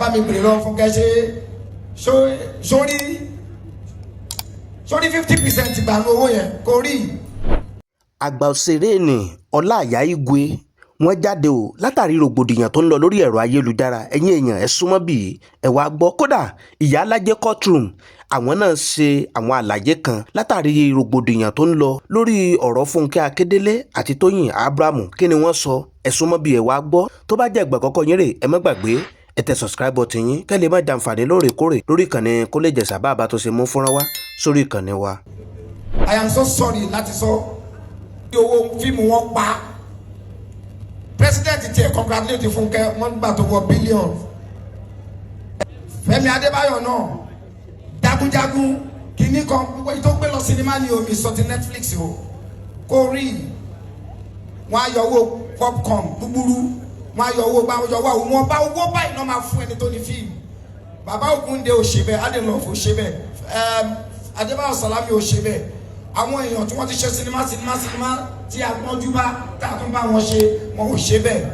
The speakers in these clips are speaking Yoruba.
Bá mi bèrè lọ Fúnkẹ́, ṣe sórí sórí 50% gbà ní owó yẹn kò rí. Àgbà òṣèré ní Ọláìyá Igwe, wọ́n jáde o látàrí rògbòdìyàn tó ń lọ lórí ẹ̀rọ ayélujára. Ẹ̀yin èèyàn, ẹ̀ súnmọ́ bí ẹ wàá gbọ́. Kódà Ìyálájẹ́ courtroom, àwọn náà ṣe àwọn àlàyé kan látàrí rògbòdìyàn tó ń lọ lórí ọ̀rọ̀ Fúnkẹ́ Akíndélé àti Tóyìn Abraham. Kí ni wọ́n sọ? Ẹ̀ súnmọ́ bí ẹ wàá gbọ́. Tó bá jẹ́ ìgbà àkọ́kọ́ yín rè, ẹ má gbàgbé ẹ tẹ subscribe button yín kẹ́ lè má jàǹfààní lóòrèkóòrè lórí ìkànnì kó lè jẹ̀sà bá a bá tó ṣe mú fọ́nrán wá sórí ìkànnì wa. I am so sorry láti sọ bí owó fíìmù wọn pa. President tiẹ̀ congratulate Fúnkẹ́, wọ́n gbà tó wọ billions. Fẹ́mi Adébáyọ̀ náà, jagunjagun kìíní kan, gbogbo èyí tó gbé lọ sinimá ní omi sọ ti Netflix o, kò rí. Wọn á yọ owó popcorn gbúgbúrú, wọn á yọ owó bá yọ owó wọn bá owó báyìí náà máa fún ẹni tó ní fíìmù. Bàbá Ògúndé ò ṣe bẹ́ẹ̀, Adelove ò ṣe bẹ́ẹ̀, Adébáyọ̀ Sàlámì ò ṣe bẹ́ẹ̀. Àwọn èèyàn tí wọ́n ti ṣe sinimá sinimá sinimá tí a gbọ́njú bá tá a tún bá wọn ṣe, wọn ò ṣe bẹ́ẹ̀.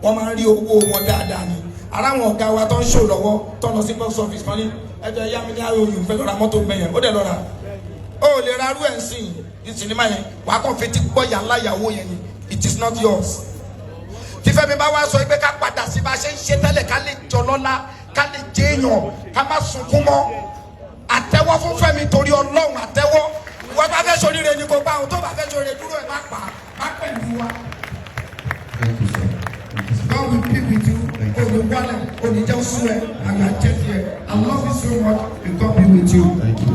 Wọ́n máa ń rí owó wọn dáadáa ni. Ara àwọn ọ̀gá wa tó ń ṣò lọ́wọ́, tó lọ sí box office kan ní ẹjọ́ yá mi ní IOU, fẹ́ lọ ra mọ́tò mẹ́yẹn, ó dẹ̀ lọ ra. Ó lè ra arú ẹ̀ ń sìn ní sinimá yẹn, wàá kàn fi ti gbọ́ yà ńlá ìyàwó yẹn ni. It is not yours. Tí Fẹ́mi bá wá sọ pé ká padà sí bá a ṣe ń ṣe tẹ́lẹ̀, ká lè jọ lọ́lá, ká lè jẹ́ èèyàn, ká má sunkún mọ́, àtẹ́wọ́ fún Fẹ́mi torí Ọlọ́run, àtẹ́wọ́. Ìwọ bá fẹ́ ṣoríire ni kò bá àwọn tó bá fẹ́ ṣoríire dúró, ẹ̀ má pa má pẹ̀lú wa. Thank you, sir. Thank you, sir. God will be with you. Olùwalẹ̀ oníjẹ́ oṣù ẹ̀ àgbà jẹ́ tiẹ̀. I love you so much. May God be with you. Thank you.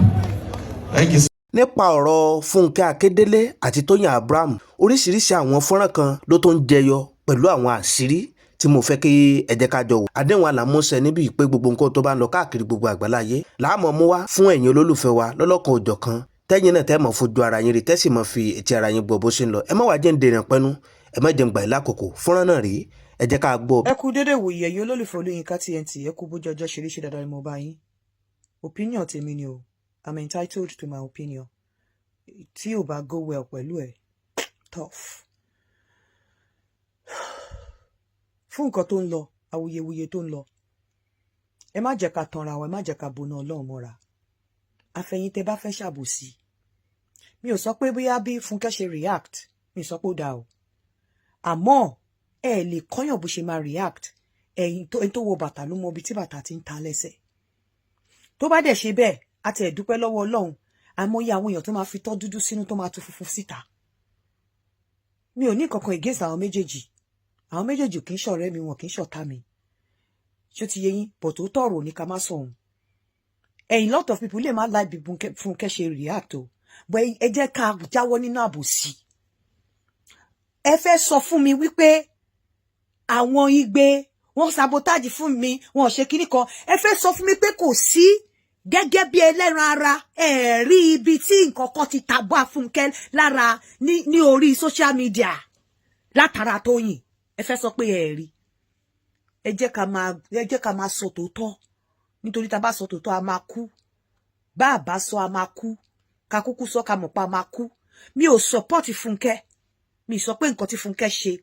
Thank you, sir. Nípa ọ̀rọ̀ Fúnkẹ́ Akíndélé àti Tóyìn Abraham, oríṣiríṣi àwọn fọ́nrán kan ló tó ń jẹyọ pẹ̀lú àwọn àṣírí tí mo fẹ́ kí ẹ jẹ́ ká jọ wò. Àdéhùn àlàmúṣẹ níbi pé gbogbo nǹkan tó bá ń lọ káàkiri gbogbo àgbáláyé làá mọ̀ mú wá fún ẹ̀yin olólùfẹ́ wa lọ́lọ́kan òjọ̀kan, tẹ́yìn náà tẹ́ mọ̀ fojú ara yín rí, tẹ́sì mọ̀ fi etí ara yín gbọ́ bó ṣe ń lọ. Ẹ má wàá jẹ́ ń dènà pẹ́nu, ẹ má jẹ́ ń gbà yín lákòókò. Fọ́nrán náà rí, ẹ jẹ́ ká gbọ́. Ẹ kú dédé wòye, ẹ̀yin olólùfẹ́ Olóyinka TNT. Ẹ kú bójú ọjọ́ ṣeré ṣe dáadáa ni mo bá yín. Opinion tèmi ni o, I'm entitled to my opinion. Tí ò bá go well pẹ̀lú ẹ̀, tough. Fún nǹkan tó ń lọ, awuyewuye tó ń lọ, ẹ má jẹ́ ká tanra wa, ẹ má jẹ́ ká boná Ọlọ́run mọ́ra. Àfẹ̀yìn tẹ́ bá fẹ́ ṣàbòsí, mi ò sọ pé bóyá bí Fúnkẹ́ ṣe react, mi ò sọ pé ó dáa o, àmọ́ ẹ lè kọ́yàn bó ṣe máa react. Ẹ̀yin tó ẹni tó wọ bàtà ló mọ ibi tí bàtà ti ń ta lẹ́sẹ̀. Tó bá dẹ̀ ṣe bẹ́ẹ̀, a ti ẹ̀ dúpẹ́ lọ́wọ́ Ọlọ́run. Àìmọye àwọn èèyàn tó máa fi tọ́ dúdú sínú, tó máa tu funfun síta. Mi ò ní kankan against àwọn méjèèjì. Àwọn méjèèjì kì í ṣọ̀rẹ́ mi, wọn kì í ṣọ̀tá mi. Ṣó ti yé yín? But ó tọ̀rọ̀ ní ká má sọ òun. Ẹ̀yin, lot of people lè má like bí Fúnkẹ́ ṣe react o, but ẹ jẹ́ ká jáwọ́ nínú àbòsí. Ẹ fẹ́ sọ fún mi wípé àwọn igbe wọ́n sabotage fún mi, wọn ò ṣe kíní kan. Ẹ fẹ́ sọ fún mi pé kò sí gẹ́gẹ́ bí ẹlẹ́ran ara, ẹ rí ibi tí nǹkan kan ti tàbá Fúnkẹ́ lára ní orí social media látara Tóyìn? Ẹ fẹ́ sọ pé ẹ rí? Ẹ jẹ́ ká máa sọ tòótọ́, nítorí tá a bá sọ tòótọ́, a máa kú. Bá a bá sọ, a máa kú. Ká kúkú sọ, ká mọ̀ pa máa kú. Mi ò support Fúnkẹ́. Mi sọ pé nǹkan tí Fúnkẹ́ ṣe,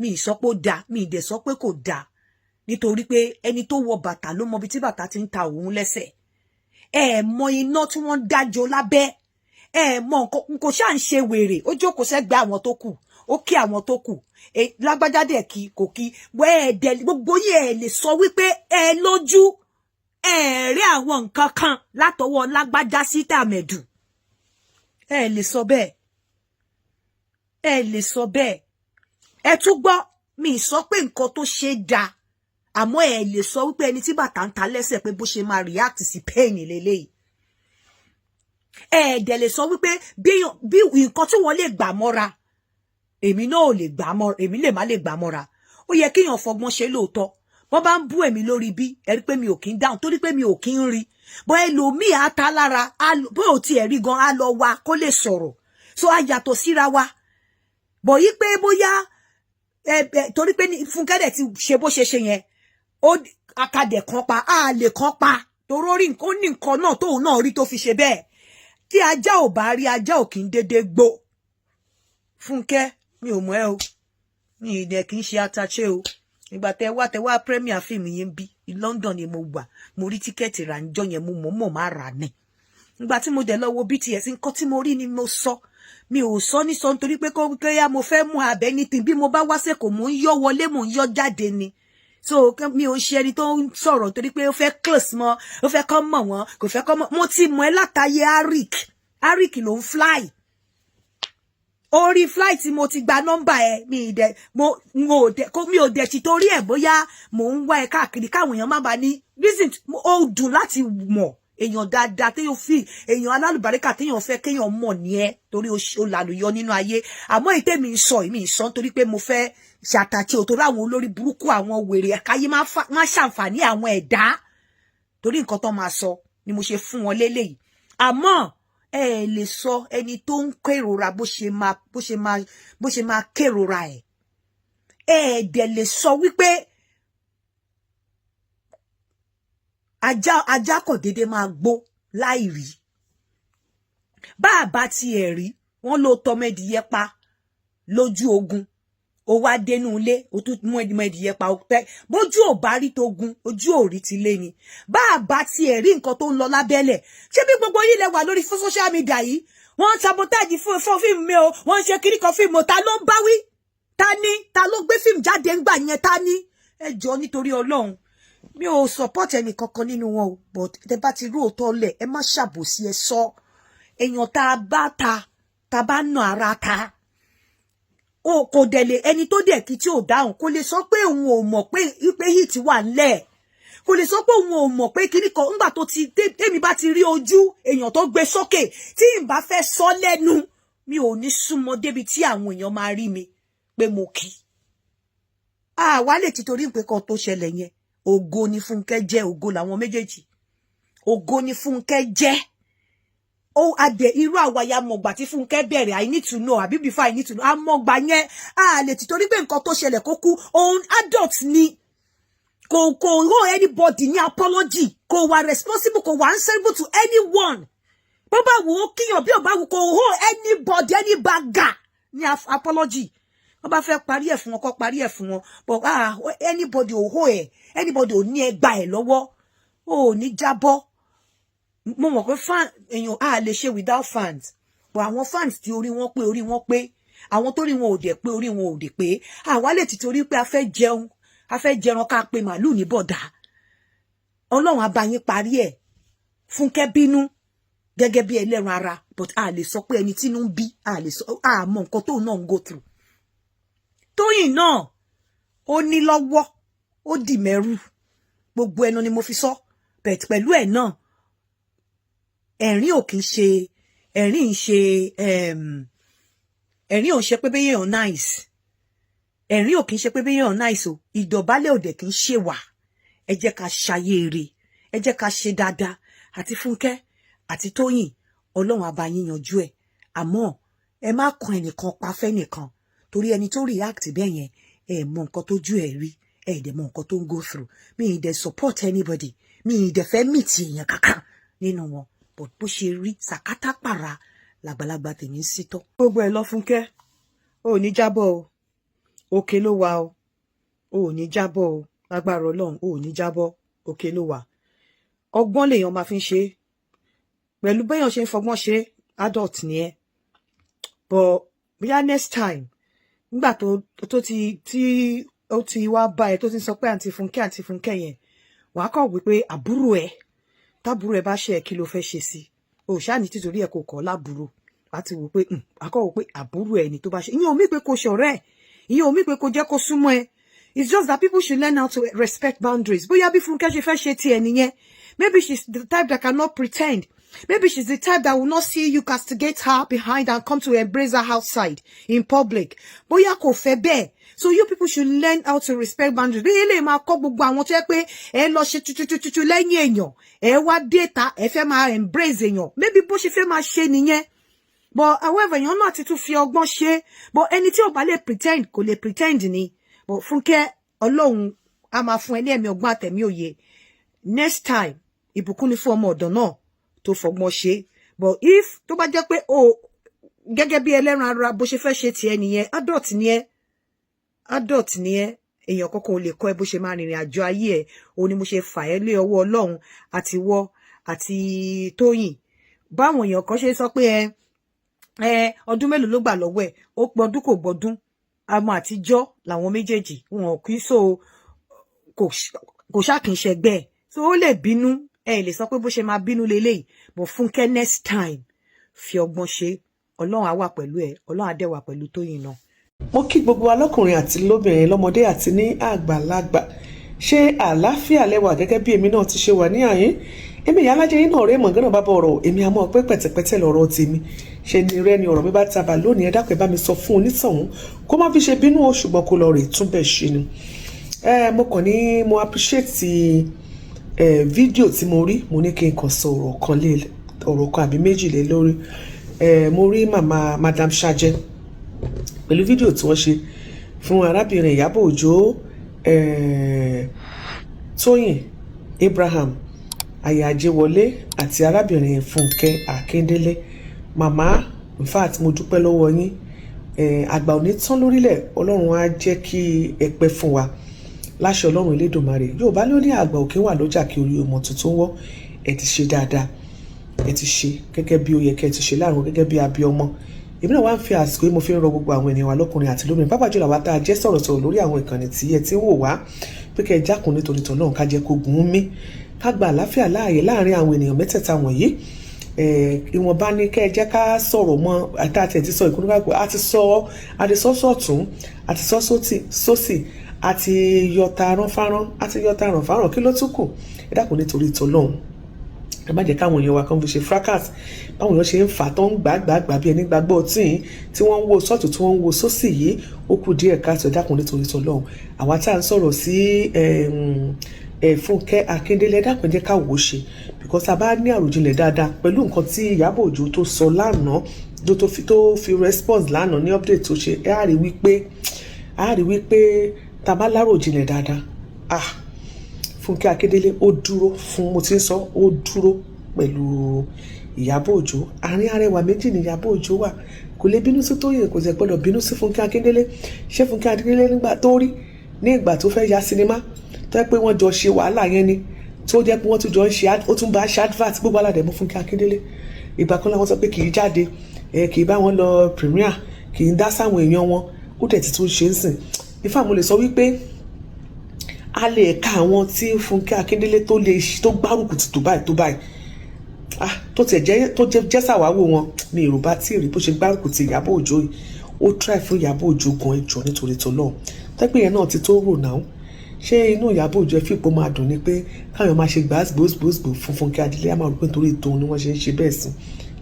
mi sọ pé ó dáa, mi dẹ̀ sọ pé kò dáa, nítorí pé ẹni tó wọ bàtà ló mọ ibi tí bàtà ti ń ta òun lẹ́sẹ̀. Ẹ mọ iná tí wọ́n ń dájọ́ lábẹ́, ẹ mọ nǹkan kò ṣáà ń ṣe wèrè. Ó jókòó sẹ́gbẹ̀ẹ́ àwọn tó kù, ó kí àwọn tó kù, lágbájá dẹ̀ kí kò kí wẹ́ẹ̀dẹ̀. Gbogbo yìí, ẹ lè sọ wípé ẹ lójú ẹ rí àwọn nǹkan kan látọwọ́ lágbájá sí tàmẹ̀dù. Ẹ lè sọ bẹ́ẹ̀, ẹ lè sọ bẹ́ẹ̀. Ẹ tún gbọ́, mi sọ pé nǹkan tó ṣe dáa, àmọ́ ẹ lè sọ wípé ẹni tí bàtà ń ta lẹ́sẹ̀, pé bó ṣe máa react sí pain lélẹ́yìí. Ẹ dẹ̀ lè sọ wípé bí nǹkan tí wọ́n lè gbà mọ́ra, èmi náà ò lè gbà mọ́ra, èmi lè má lè gbà mọ́ra. Ó yẹ kéèyàn fọgbọ́n ṣe lóòótọ́. Wọ́n bá ń bú èmi lórí bí ẹ rí pé mi ò kí ń dáhùn, torí pé mi ò kí ń rí bọ́. Ẹlòmíì á ta lára bó ò tiẹ̀ rí gan, á lọ wa kó lè sọ̀rọ̀. So a yàtọ̀ síra wa bọ̀ yí pé bóyá torí pé Fúnkẹ́ dẹ̀ ti ṣe bó ṣe ṣe yẹn, ó akadẹ̀ kan pa á lè kan pa, torí ó ní nǹkan náà tóun náà rí tó fi ṣe bẹ́ẹ̀. Tí ajá ò bá rí, ajá ò kì í dédé gbó. Fúnkẹ́, mi ò mọ̀ ẹ́ o, mi ì dẹ̀ kì í ṣe ataché o. Ìgbà tẹ wá premier fíìmù yín bí London ni mo wà. Mo rí ticket rà níjọ́ yẹn, mo mọ̀ mọ̀ má rà ní. Ìgbà tí mo dẹ̀ lọ wo BTS, nǹkan tí mo rí ni mo sọ. Mi ò sọ ní sọ nítorí pé kó kéyà mo fẹ́ mú abẹ́ anything. Bí mo bá wá sẹ́kọ̀ọ́, mò ń yọ wọlé, mò ń yọ jáde ni. So mi ò ṣe ẹni tó ń sọ̀rọ̀ torí pé ó fẹ́ close mọ́, ó fẹ́ kọ́ mọ̀ wọ́n, kò fẹ́ kọ́ mọ̀. Mo ti mọ̀ ẹ́ látàyè Arik. Arik ló ń fly orí flight, mo ti gba nọ́mbà ẹ. Mi dẹ mo n ò dẹ kó mi ò dẹ ti torí ẹ bóyá mò ń wá ẹ káàkiri káwọn èèyàn má bàa ní reason. Ó dùn láti mọ̀ èèyàn dáadáa, téèyàn fi èèyàn alálùbáríkà, téèyàn fẹ́ kéèyàn mọ̀ ní ẹ, torí ó làlùyọ nínú ayé. Àmọ́ èyí tèmi ń sọ, èmi ń sọ nítorí pé mo fẹ́ ṣàtàkì òtòrò àwọn olórí burúkú, àwọn wèrè ẹ̀káyé má ṣàǹfààní àwọn ẹ̀dá, torí nǹkan tó máa sọ ni mo ṣe fún wọn léléyìí. Àmọ́ ẹ lè sọ ẹni tó ń kérora bó ṣe máa kérora ẹ. Ẹ dẹ̀ lè sọ wípé ajá kò déédéé máa gbó láì rí. Bá a bá tiẹ̀ rí wọ́n ló tọmọdìyẹ pa lójú ogun, ó wá dénú ilé, ó tún mú ẹdìyẹ pa. Ó pẹ́ bójú ò bá rí togun, ojú ò rí ti lé ni. Bá a bá tiẹ̀ rí nǹkan tó ń lọ lábẹ́lẹ̀, ṣé bí gbogbo yìí lẹ wà lórí fún social media yìí, wọ́n ń sabotage fún fíìmù mi o, wọ́n ń ṣe kíní kan fíìmù. Ta ló ń bá wí? Ta ni? Ta ló gbé fíìmù jáde ńgbà yẹn? Ta ni? Ẹ jọ, nítorí Ọlọ́run, mi ò support ẹnì kankan nínú wọn o, but tẹ bá ti rí òótọ́ lẹ̀, ẹ má ṣàbòsí, ẹ sọ. Èèyàn tá a bá ta, tá a bá nà ara ta o, kò dẹ̀ lè ẹni tó dẹ̀ kí tí ò dáhùn, kò lè sọ pé òun ò mọ̀ pé hit wà ńlẹ̀, kò lè sọ pé òun ò mọ̀ pé kíní kan ńgbà tó ti tèmi bá ti rí ojú èèyàn tó gbé sókè, tí n bá fẹ́ sọ lẹ́nu, mi ò ní súnmọ́ débi tí àwọn èèyàn máa rí mi pé mo kì í. Àwa lè ti torí pé kan tó ṣẹlẹ̀ yẹn, ògo ni Fúnkẹ́ jẹ́, ògo làwọn méjèèjì, ògo ni Fúnkẹ́ jẹ́. Ó adẹ irú àwàyà mọ̀gbà tí Fúnkẹ́ bẹ̀rẹ̀, I need to know, àbí before I need to know, àmọ̀gbà yẹn. A lè ti torí pé nǹkan tó ṣẹlẹ̀ kó kú. Òun adult ni, kò owe anybody ní apology, kò wà responsible, kò wà answerable to anyone. Bó bá wù ó kíyàn, bí ò bá wù, kò owe anybody any bagger ní apology. Wọ́n bá fẹ́ parí ẹ̀ fún wọn, kó parí ẹ̀ fún wọn, but ah, anybody ò owe ẹ̀, anybody ò ní ẹgbà ẹ̀ lọ́wọ́, ò ní jábọ́. Mo mọ̀ pé fan èèyàn a lè ṣe without fans, but àwọn fans tí orí wọn pé, orí wọn pé. Àwọn tó rí wọn ò dẹ̀ pé, orí wọn ò dẹ̀ pé. Àwa lè ti torí pé a fẹ́ jẹun, a fẹ́ jẹran, ká pe màálù ní bọ̀dà. Ọlọ́run á bá yín parí ẹ̀. Fúnkẹ́ bínú gẹ́gẹ́ bí ẹlẹ́ran ara, but a lè sọ pé ẹni tínú ń bí, a lè sọ, a mọ nǹkan tóun náà ń go through. Tóyìn náà ó ní lọ́wọ́, ó dì mẹ́rù, gbogbo ẹnu ni mo fi sọ. But pẹ̀lú ẹ̀ náà, ẹ̀rín ò kì í ṣe ẹ̀rín, ń ṣe ẹ̀rín ò ṣe pé bẹ́yẹ̀ nice, ẹ̀rín ò kì í ṣe pé bẹ́yẹ̀ nice o. Ìdọ̀bálẹ̀ òdẹ̀ kì í ṣèwà. Ẹ jẹ́ ká ṣayé eré, ẹ jẹ́ ká ṣe dáadáa. Àti Fúnkẹ́ àti Tóyìn, Ọlọ́run á bá yín yanjú ẹ̀. Àmọ́ ẹ má kan ẹnìkan pa fẹ́nìkan, torí ẹni tó react bẹ́ẹ̀ yẹn, ẹ mọ nǹkan tójú ẹ rí, ẹ dẹ̀ mọ nǹkan tó ń go through. Mi ì dẹ̀ support anybody, mi ì dẹ̀ fẹ́ meet èèyàn kankan nínú wọn, but bó ṣe rí sàkátà pàrà làgbàlagbà tèmi ń sítọ́. Gbogbo ẹ lọ, Fúnkẹ́, ò ní jábọ́ o. Òkè ló wà o, ò ní jábọ́ o. Lágbára Ọlọ́run, ò ní jábọ́, òkè ló wà. Ọgbọ́n lèèyàn máa fi ń ṣe, pẹ̀lú béèyàn ṣe ń fọgbọ́n ṣe. Adult ni ẹ, but bóyá next time, nígbà tó ti tí ó ti wá bá ẹ, tó ti ń sọ pé àǹtí Fúnkẹ́, àǹtí Fúnkẹ́ yẹn, wàá kàn wí pé àbúrò ẹ, tábúrò ẹ bá ṣe ẹ, kí ló fẹ́ ṣe sí o? Ṣáà ní títorí ẹ kò kọ́ lábúrò, wàá ti wò pé wàá kàn wò pé àbúrò ẹ ni tó bá ṣe. Ìyẹn ò mí pé kò ṣọ̀rẹ́ ẹ, ìyẹn ò mí pé kò jẹ́ kó súnmọ́ ẹ. It's just that people should learn how to respect boundaries. Bóyá bí Fúnkẹ́ ṣe fẹ́ ṣe tiẹ̀ nìyẹn. Maybe she's the type that cannot pretend. Maybe she's the type that will not see you castigate her behind and come to embrace her outside in public. Bóyá kò fẹ́ bẹ́ẹ̀. So you people should learn how to respect boundaries. Bí eléyìí máa kọ́ gbogbo àwọn tó yẹ pé ẹ lọ ṣe tutututu lẹ́yìn èèyàn, ẹ wá déta, ẹ fẹ́ máa embrace èèyàn. Maybe bó ṣe fẹ́ máa ṣe nìyẹn. But however, èèyàn náà ti tún fi ọgbọ́n ṣe. But ẹni tí ò bá lè pretend, kò lè pretend ni. But Fúnkẹ́, Ọlọ́run á máa fún ẹ ní ẹ̀mí ọgbọ́n àtẹ̀mí òye. Next time, ìbùkún ni fún ọmọ ọ̀dọ̀ náà tó fọgbọ́n ṣe. But if tó bá jẹ́ pé o gẹ́gẹ́ bí ẹlẹ́ran ara, bó ṣe fẹ́ ṣe tiẹ̀ nìyẹn, adult ni ẹ́, adult ni ẹ́. Èèyàn kankan ò lè kọ́ ẹ bó ṣe máa rìnrìn àjò ayé ẹ. Òun ni mo ṣe fà ẹ́ lé ọwọ́ Ọlọ́run àti wọ àti Tóyìn. Báwọn èèyàn kan ṣe sọ pé ẹ ọdún mélòó ló gbà lọ́wọ́ ẹ̀, ó gbọ́dún kò gbọ́dún, àmọ́ àtijọ́ làwọn méjèèjì wọn kì í so kò ṣáà kì í ṣẹgbẹ́ ẹ̀, so ó lè bínú. Ẹ lè sọ pé bó ṣe máa bínú leléyìí, but Fúnkẹ́, next time, fi ọgbọ́n ṣe. Ọlọ́run á wà pẹ̀lú ẹ, Ọlọ́run á dẹ̀ wà pẹ̀lú Tóyìn náà. Mo kí gbogbo wa lọ́kùnrin àti lóbìnrin, lọ́mọdé àti ní àgbàlagbà. Ṣé àlàáfíà lẹ́wà gẹ́gẹ́ bí èmi náà ti ṣe wà ní àyín? Èmi ìyá alájẹ yín náà rẹ́ mọ̀gánà bá bọ̀ ọ̀rọ̀. Èmi àmọ́ pé pẹ̀tẹ̀pẹ̀tẹ̀ lọ̀rọ̀ tèmi ṣe ni rẹ́ ni ọ̀rọ̀ mi bá tabà lónìí. Ẹ dákun, ẹ bá mi sọ fún onítọ̀hún kó má fi ṣe bínú o, ṣùgbọ́n kó lọ rè túnbẹ̀ ṣe ni. Ẹ mo kàn ní mo appreciate ẹ fídíò tí mo rí. Mo ní kí n kàn sọ ọ̀rọ̀ kan lé ọ̀rọ̀ kan àbí méjì lé lórí. Ẹ mo rí màmá Madam Sajẹ pẹ̀lú fídíò tí wọ́n ṣe fún arábìnrin Ìyábọ̀ Òjó, Tóyìn Abraham, aya Ajéwọlé, àti arábìnrin Fúnkẹ́ Akíndélé. Màmá, in fact, mo dúpẹ́ lọ́wọ́ yín. Àgbà ò ní tán lórílẹ̀. Ọlọ́run á jẹ́ kí ẹ pẹ́ fún wa láṣẹ Ọlọ́run Elédùmarè. Yorùbá ló ní àgbà òkè wà lọ́jà kí orí ọmọ tuntun wọ́. Ẹ ti ṣe dáadáa, ẹ ti ṣe gẹ́gẹ́ bí ó yẹ kẹ́ ẹ ti ṣe láàrún gẹ́gẹ́ bí abiyamọ. Èmi náà wá ń fi àsìkò yìí, mo fi ń rọ gbogbo àwọn ènìyàn wa lọ́kùnrin àti lóbìnrin, pápá jùlọ àwa tá a jẹ́ sọ̀rọ̀sọ̀rọ̀ lórí àwọn ìkànnì tí ẹ ti ń wò wá, pé kẹ́ ẹ jákun nítorí tọ̀ náà, ká jẹ́ kó gùn ún mí, ká gba àlàáfíà láàyè láàrin àwọn ènìyàn mẹ́tẹ̀ẹ̀ta wọ̀nyí. Ìwọ̀nba ní kẹ́ ẹ jẹ́ ká sọ̀rọ̀ mọ́ àti ẹ̀ ti sọ ìkúnnúkàgbọ́, àti sọ, àti sọ sọ̀tún, àti sọ sósì, àti yọta ránfárán, àti yọta ránfárán. Kí ló tún kù? Ẹ dákun nítorí tọlọ́hun, ẹ má jẹ́ káwọn èèyàn wa kan fi ṣe fracas. Báwọn èèyàn ṣe ń fà tó ń gbà gbà gbà bí ẹni gbàgbọ́ tí tí wọ́n ń wo sọ́ọ̀tún, tí wọ́n ń wo sósì yìí, ó kù díẹ̀ káàtó. Ẹ dákun nítorí tọlọ́hun, àwa tá à ń sọ̀rọ̀ sí Fúnkẹ́ Akíndélé, ẹ dákun, jẹ́ ká wò ó ṣe, because a bá ní àròjinlẹ̀ dáadáa pẹ̀lú nǹkan tí Ìyábọ̀ Òjó tó sọ lánàá, tó fi response lánàá ní update tó ṣe, ẹ á rí wípé tá a bá láròjinlẹ̀ dáadáa, ah, Fúnkẹ́ Akíndélé ó dúró fún, mo ti ń sọ, ó dúró pẹ̀lú Ìyábọ̀ Òjó. Àárín arẹwà méjì ní Ìyábọ̀ Òjó wà. Kò lè bínú sí Tóyìn, kò sì gbọ́dọ̀ bínú sí Fúnkẹ́ Akíndélé. Ṣé Fúnkẹ́ Akíndélé nígbà tó rí ní ìgbà tó fẹ́ ya sinimá, tó yẹ pé wọ́n jọ ṣe wàhálà yẹn ni, tó jẹ́ pé wọ́n tún jọ ń ṣe, ó tún bá ṣe advert, gbogbo aládẹ̀ mú Fúnkẹ́ Akíndélé. Ìgbà kan láwọn sọ pé kì í jáde, kì í bá wọn lọ premiere, kì í dá sáwọn èèyàn wọn, ó dẹ̀ ti tún ṣe ń sìn. Ifá, mo lè sọ wípé a lè ka àwọn tí Fúnkẹ́ Akíndélé tó lè tó gbárùkù tì tó báyìí tó báyìí, ah, tó tiẹ̀ jẹ́ tó jẹ́ sàwáwò wọn, mi èrò bá tí ì rí bó ṣe gbárùkù ti Ìyábọ̀ Òjó yìí. Ó try fún Ìyábọ̀ Òjó gan. Ẹjọ́ nítorí tó lọ́hùn tẹ́pẹ́ yẹn náà ti tó rò náà. Ṣé inú Ìyábọ̀ Òjó ẹ fìpó máa dùn ni pé káwọn máa ṣe gbàgbósgbòsgbò fún Fúnkẹ́ Adélé? Á máa rò pé nítorí tòun ni wọ́n ṣe ń ṣe bẹ́ẹ̀ sí.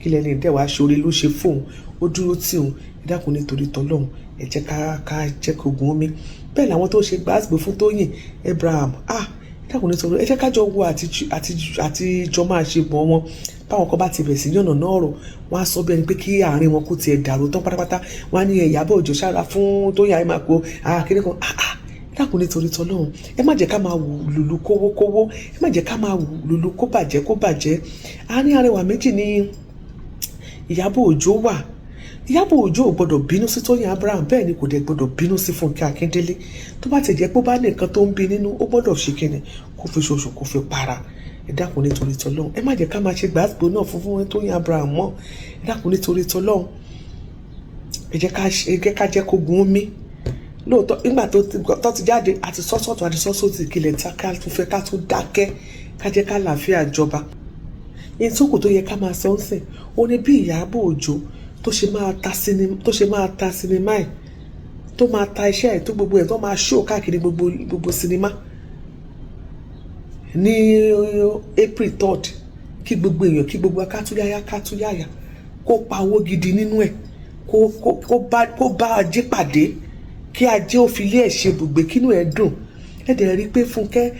Kí lẹ́ni ìdẹ́wàá ṣoore ló ṣe fóun, ó dúró tì òun. Ẹ dákun nítorí tọ́lọ́hún, ẹ jẹ́ ká jẹ́ kó gun omi. Bẹ́ẹ̀ làwọn tó ṣe gbàgbó fún Tóyìn Abraham. Ah, ẹ dákun nítorí, ẹ jẹ́ ká jọ wo àtijọ́ máa ṣe bọ̀ wọn. Báwọn kan bá ti bẹ̀ sí yànnà náà ọ̀rọ̀, wọ́n á sọ bí ẹni pé kí àárín wọn kó tiẹ̀ dàrú tán pátápátá. Wọ́n á ní Ìyábọ̀ Òjó sára fún Tóyìn àìmàkó àkéré kan. Ah ah, ẹ dákun nítorí tọ́lọ́run, ẹ má jẹ́ ká máa wù lùlù kówókówó, ẹ má jẹ́ ká máa wù lùlù kó bàjẹ́ kó bàjẹ́. Àárín arẹwà méjì ní Ìyábọ̀ Òjó wà. Ìyábọ̀ Òjó ò gbọ́dọ̀ bínú sí Tóyìn Abraham, bẹ́ẹ̀ ni kò dẹ̀ gbọ́dọ̀ bínú sí Fúnkẹ́ Akíndélé. Tó bá ti jẹ́ pé ó bá ní nǹkan tó ń bí nínú, ó gbọ́dọ̀ ṣe kíni, kó fi ṣoṣo, kó fi para. Ẹ dákun nítorí tọlọ́run, ẹ má jẹ́ ká máa ṣe gbàgbó náà fún Tóyìn Abraham mọ́. Ẹ dákun nítorí tọlọ́run, ẹ jẹ́ ká jẹ́ kó gun omi. Lóòótọ́, nígbà tó ti jáde àti sọ́sọ́tò àti sọ́sọ́tì, ìkìlẹ̀ tá ká tún fẹ́ ká tún dákẹ́, ká jẹ́ ká làáfíà jọba. Ìtókù tó yẹ ká máa sọ ń sìn ó ní bí Ìyábọ̀ Òjó tó ṣe máa ta sinimá ẹ̀, tó máa ta iṣẹ́ ẹ̀, tó gbogbo ẹ̀ tó máa ṣó káàkiri gbogbo gbogbo sinimá ní April 3rd, kí gbogbo èèyàn, kí gbogbo akátúyáyá kátúyáyá, kó pa owó gidi nínú ẹ̀, kó bá ajé pàdé, kí ajé ó fi ilé ẹ̀ ṣe bùgbé, kínú ẹ̀ dùn. Ẹ̀ dẹ̀ rí i pé Fúnkẹ́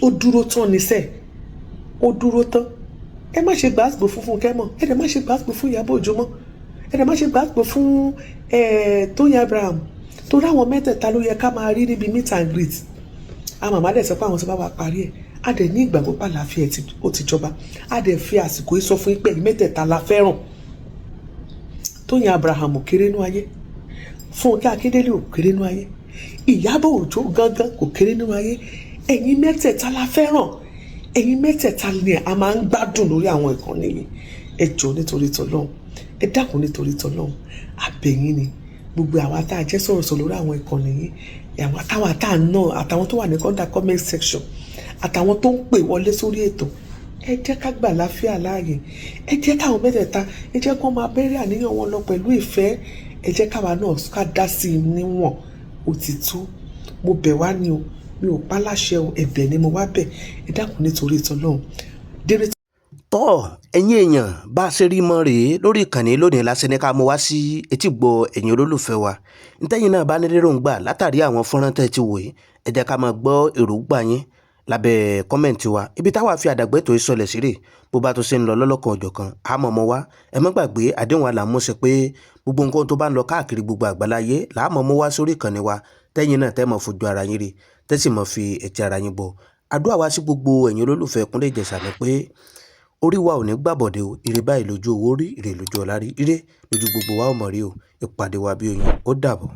ó dúró tán níṣẹ́, ó dúró tán. Ẹ má ṣe gbàgbó fún Fúnkẹ́ mọ́, ẹ dẹ̀ má ṣe gbàgbó fún Ìyábọ̀ Òjó mọ́, ẹ dẹ̀ má ṣe gbàgbó fún Tóyìn Abraham, torí àwọn mẹ́tẹ̀ẹ̀ta ló yẹ ká máa rí níbi meet and greet. A màmá dẹ̀ sọ pé àwọn tó bá wa parí ẹ̀, a dẹ̀ ní ìgbàgbọ́ pàlàáfíà ẹ̀ ó ti jọba. A dẹ̀ fi àsìkò yìí sọ fún yín pé ẹ̀yin mẹ́tẹ̀ẹ̀ta la fẹ́ràn. Tóyìn Abraham ò kéré nú ayé, Fúnkẹ́ Akíndélé ò kéré nú ayé. Ìyábọ̀ Òjó gangan kò kéré nínú ayé. Ẹ̀yin mẹ́tẹ̀ẹ̀ta la fẹ́ràn, ẹ̀yin mẹ́tẹ̀ẹ̀ta ni a máa ń gbádùn lórí àwọn ìkànnì yìí. Ẹ jọ̀ọ́, nítorí tọlọ́hun, ẹ dákun, nítorí tọlọ́hun, àbẹ̀yìn ni gbogbo àwa tá a jẹ́ sọ̀rọ̀sọ̀rọ̀ lórí àwọn ìkànnì yìí, àwọn táwa tá a náà, àtàwọn tó wà ní kọ́ńdà comment section, àtàwọn tó ń pè wọlé sórí ètò, ẹ jẹ́ ká gbà láfíà láàyè. Ẹ jẹ́ káwọn mẹ́tẹ̀ẹ̀ta, ẹ jẹ́ kó máa bẹ̀rẹ̀ àníyàn wọn lọ pẹ̀lú ìfẹ́. Ẹ jẹ́ káwa náà ká dá sí i níwọ̀n. Ó ti tó. Mo bẹ̀ wá ní o, mi ò pa láṣẹ o, ẹ̀bẹ̀ ni mo wá bẹ̀. Ẹ dákun, nítorí tọlọ́hun dérè. Tọ́, ẹ̀yin èèyàn, bá a ṣe rí mọ́ rèé lórí ìkànnì lónìí lásán ní ká mú wá sí etígbọ̀ ẹ̀yin olólùfẹ́ wa. Ntẹ́yìn náà bá ní lérògbà látàrí àwọn fọ́nrán tẹ́ ti wò yìí, ẹ jẹ́ ká máa gbọ́ èròǹgbà yín lábẹ́ comment wa. Ibi táwa fi àdàgbẹ́tò ìsọlẹ̀ sí rè. Bó bá tó ṣe ń lọ lọ́lọ́kan ọ̀jọ̀kan, àmọ́ mọ́ wá. Ẹ má gbàgbé àdéhùn àlàmúṣe pé gbogbo nǹkan tó bá ń lọ káàkiri gbogbo àgbáláyé làá mọ́ wá sórí ìkànnì wa, tẹ́yìn náà tẹ́ mọ̀ fojú ara yín rí, tẹ́ sì mọ̀ fi etí ara yín gbọ́. Àdúrà wa sí gbogbo ẹ̀yin olólùfẹ́ Kúnlé Ìjẹ̀ṣà ni pé orí wa ò ní gbàbọ̀dé o. Ire báyìí lójú owó rí, ire lójú ọlá rí, ire lójú gbogbo wa ò mọ̀ rí o. Ìpàdé wa bí oyin. Ó dàbọ̀.